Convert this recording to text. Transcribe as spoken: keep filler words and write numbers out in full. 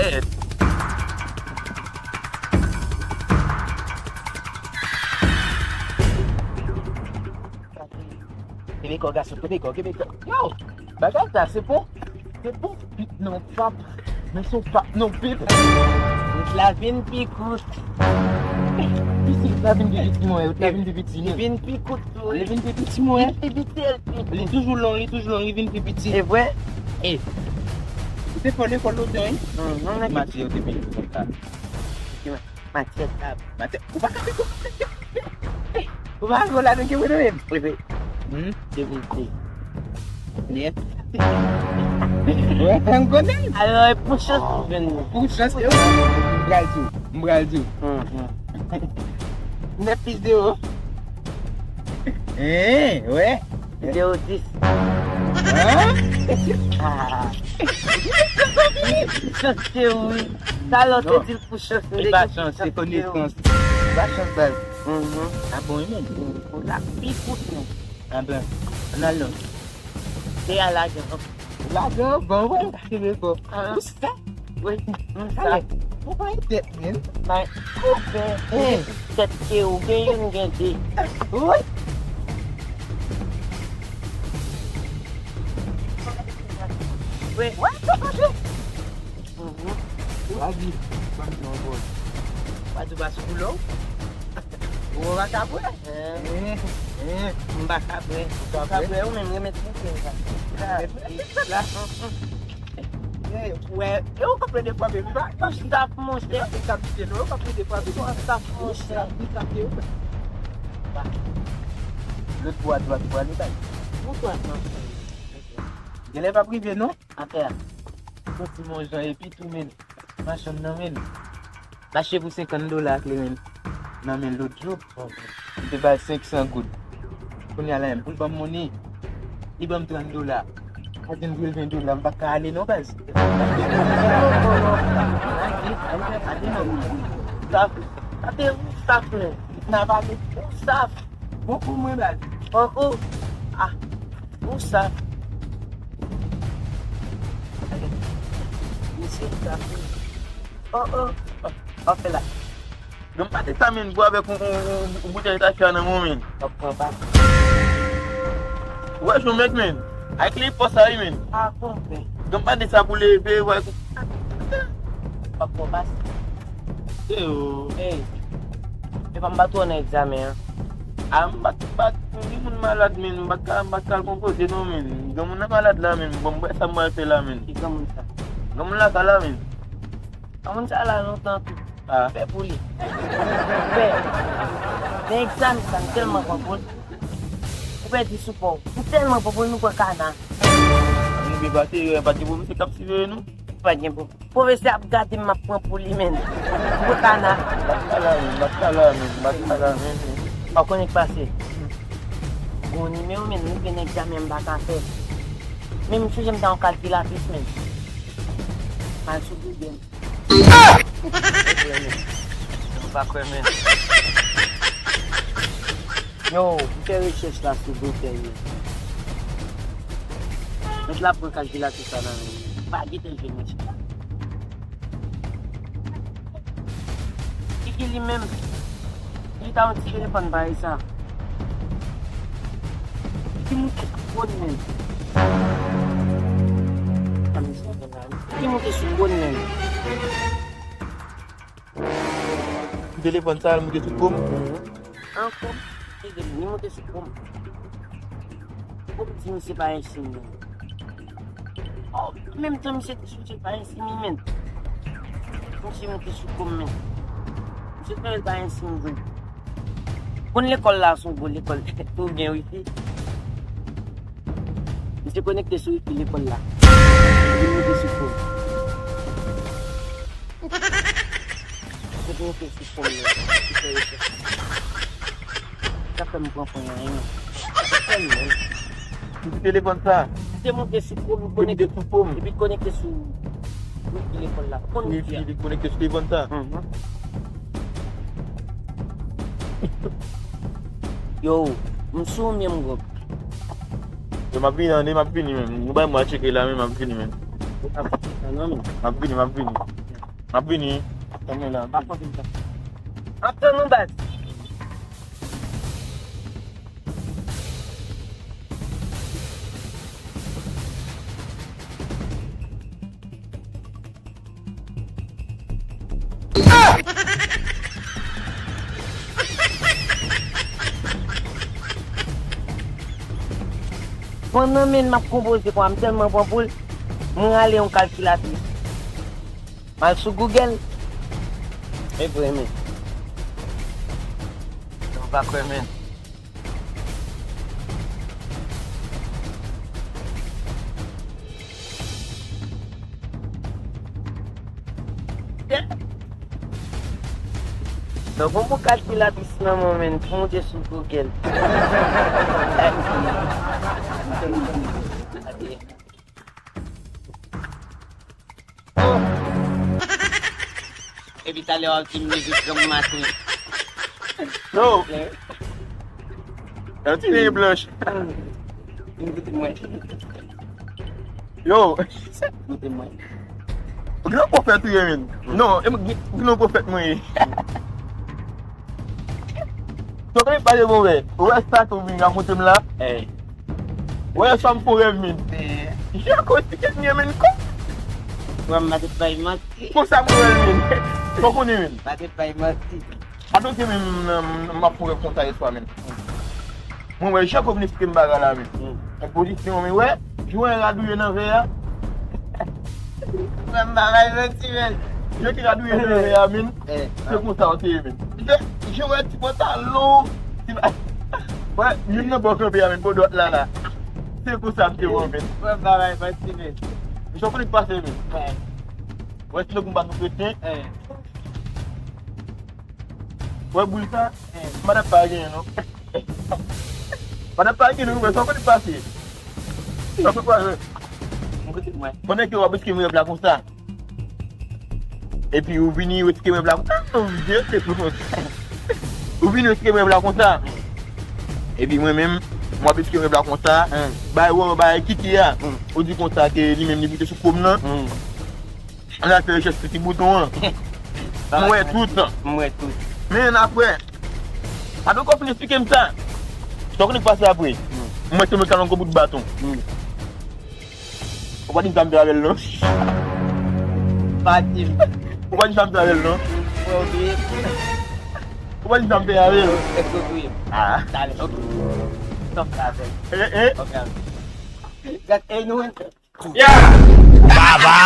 Kenbe kò, gason, kenbe kò, kenbe kò. Yo! Bagay sa, se bon. Se bon. Pip non, pap. Men se yon pap non, pip. Wout la vin pi kout. Pisi, wout la vin pi piti, mwen. Wout la vin pi piti, li vin pi kout tou, wi. Li vin pi piti, mwen. Li pi piti, li pi kout. Li toujou long, li toujou long, li vin pi piti. E vre? E. Ou te fè lekòl lontan, wi? Mhm. Matyè ou te peye konsa. Matyè tab. Matyè, ou pa ka pito. Ou pa rive la, men ke mwen menm. Rive. Hmm, de vérité. Nèf. Wè, m konnen. Alò, e pou chans ou jwenn li. Pou chans, e ou. M pral di w. M pral di w. Mhm. Nèf plis zewo. Hein, wè. Zewo dis. Hein? Ah. Chans te wi. Talè w te di l pou chans, m te gen chans. E pa chans, se konesans. E pa chans, baz. Mhm. Ah bon, wi, men. Pou la pi kout, non. Ah ben, ann al non. Se a lajan. Lajan, bon, wè, m ka kenbe kò. Ah. Ou sa? Wi, m sa. Ou pa tèt, men. Bay, ou fè. Hein. Tèt ke ou gen youn, gen de. Wi. Wi. Wè, sa fache. Mhm. Wa di, ban m di yon bòl. Wa di w pa sou boulò? Ou pa ka bwè? Eh, eh, m pa ka bwè. Ou pa ka bwè, ou menm remèt mwen kè la. Remèt mwen kè la. Eh, wè, e ou ka plede frape, wi, pa? Ou staff, monchè. E ka pite, non, ou ka plede frape. Ou staff, monchè. Ou staff, wi. Lòt bò a dwat, ou prale bay. Ou dwat, non. Genlè pa prive, non? Atè a. Santi m yon jan epi tou, men. Machann nan, men. M achte pou senkant dola ak li, men. Nan men lòt jou. M te ba l senk san goud. Kounye a la, pou l ban m moni, li ban m trant dola. Sa di m pou l ven dola, m pa ka ale non, baz. Sa, sa te ou staff, men. N a pale ou staff. Bon pou mwen, baz. Bon pou. Ah. Ou sa? Misye sa. Oh, oh. Oh, fè la. Granm pa de sa, men, bwè avèk yon, yon, yon, yon boutèy tacha nan men w, men. W ap pran pa. Ou wè jan w mèt, men. Ak li fò sa, wi, men. Ah, konpè. Granm pa de sa pou leve, wè. W ap pran pa. Yo. Ey. Epa m pa twò nan egzamen an. A, m pa, m pa, gen moun malad, men, m pa ka, m pa ka al konpoze non, men. Granmoun nan malad la, men, bon, m wè sa m pral fè la, men. Ki granmoun sa? Granmoun lakay la, men. Granmoun sa la lontan tou. Ah. Pè pou li. Pè. Nan egzamen sa, m tèlman pran pou l. Ou pèdi sou pa w. M tèlman pran pou l, nou pran kana. Nou byen pase, yo, pa gen pwofesè k ap siveye nou. Pa gen pwoblèm. Pwofesè ap gade m, m ap pran pou li, men. Gwo kana. Bat kala, men, bat kala, men, bat kala, men. Ou konnen k pase. Gon nimewo, men, nou gen egzamen m pa ka fè. Men m sonje m ta yon kalkilatris, men. M al sou Google. Ou pa kwè, men. Yo, m fè rechèch la sou Google, men. Mèt la pran kalkilatris la nan men m. Pa gentan jwenn rechèch la. Kiki li menm, li ta yon ti telefòn parèy sa. Ki moute sou kòn menm. Ki moute sou kòn menm. Telefòn sa, l moute sou kò m. An kò m. Li moute sou kò m. Ou di misye pa ensim, men. Oh, menm tan misye te sou, misye pa ensim, men. Misye moute sou kò m, men. Misye fè l pa ensim vre. Konn lekòl la, se yon gwo lekòl. Ou gen wifi. Misye konekte sou wifi lekòl la. Li moute sou kò m. Misye konekte sou kò m, men. Misye fè rechèch. Sa fè m pran pwen anyen. Sa fè m, men. Ki telefòn sa? Li te moute sou kò m, konekte sou kò m. Epi konekte sou wifi lekòl la. Konn wifi a. Li konekte sou telefòn sa? Mhm. Yo, m sou mwen m gwòg. Yo, m ap vini, ande, m ap vini, men. Nou bay mwen tcheke la, men, m ap vini, men. Ou pa fè sa, non, men. M ap vini, m ap vini. M ap vini. Tann mwen la. M ap tann ou, baz. Pandan men m ap konpoze kwa, m tèlman pran poul, m rale yon kalkilatris. M al sou Google. E vre, men. Ou pa kwè, men. Non, bon, bon kalkilatris nan men w, men, pou monte sou Google. Epi talè w ap di m mizik granm maten. Yo! Yon ti nèg blanch. Vin kote mwen. Yo! Kote mwen. Gran pwofèt ou ye, men. Non, e mwen, gran pwofèt mwen ye. Sa w konnen pale bon, wè. Ou wè sa ke w vin rakonte m la? Eh. Ou wè sa m fè w rèv, men. Eh. Jako, esplike m byen, men, kò. Wè, m pa te bay manti. Konsa m wè l, men. Sa w konnen, men. M pa te bay manti. Atanke, men, m, m, m ap fè w rèv konsa yèswa, men. Mwen wè Jako vin esplike m bagay la, men. Hmm. Yon pozisyon, men, wè, jwè radouye nan vè a. Wè, m pa bay manti, men. Jwè ki radouye nan vè a, men. Eh. Se konsa w te ye, men. Jwè ti pantalon. Wè, youn nan bò kanpe a, men, bò dwat la, la. Se konsa m te wè, men. Wè, m pa bay manti, men. Misye konnen k pase, men. Wè. Wè, ti nèg m pa sou kretyen. Eh. Wè, boul sa. Eh. Madanm pa genyen, non. Madanm pa genyen, non, men sa konnen k pase. Sa konnen k pase. Mwen kote mwen. Pandan ke w ap esplike m rèv la konsa. Epi ou vini ou esplike m rèv la konsa. Non, je te pwofèt. Ou vini ou esplike m rèv la konsa. Epi mwen menm, mwen ap esplike m rèv la konsa. Hmm. Bay wè, bay kiki a. Hmm. Ou di konsa ke li menm li moute sou kò m nan. Hmm. Ann al fè rechèch sou ti bouton an. M wè tout. M wè tout. Men apre. Apre ke w fin esplike m sa. Sa w konnen k pase apre? Hmm. M wè tonbe kal yon gwo bout baton. Hmm. Ou pa di m sa m fè avè l non. Pa di m. Ou pa di m sa m fè avè l non. Mwen obliye. Ou pa di m sa m fè avè l. Èske w touye m? Ah. Talè, ok. Sa m fè avè l? Eh, eh. Ok. Gad, e nou. Ya! Baba!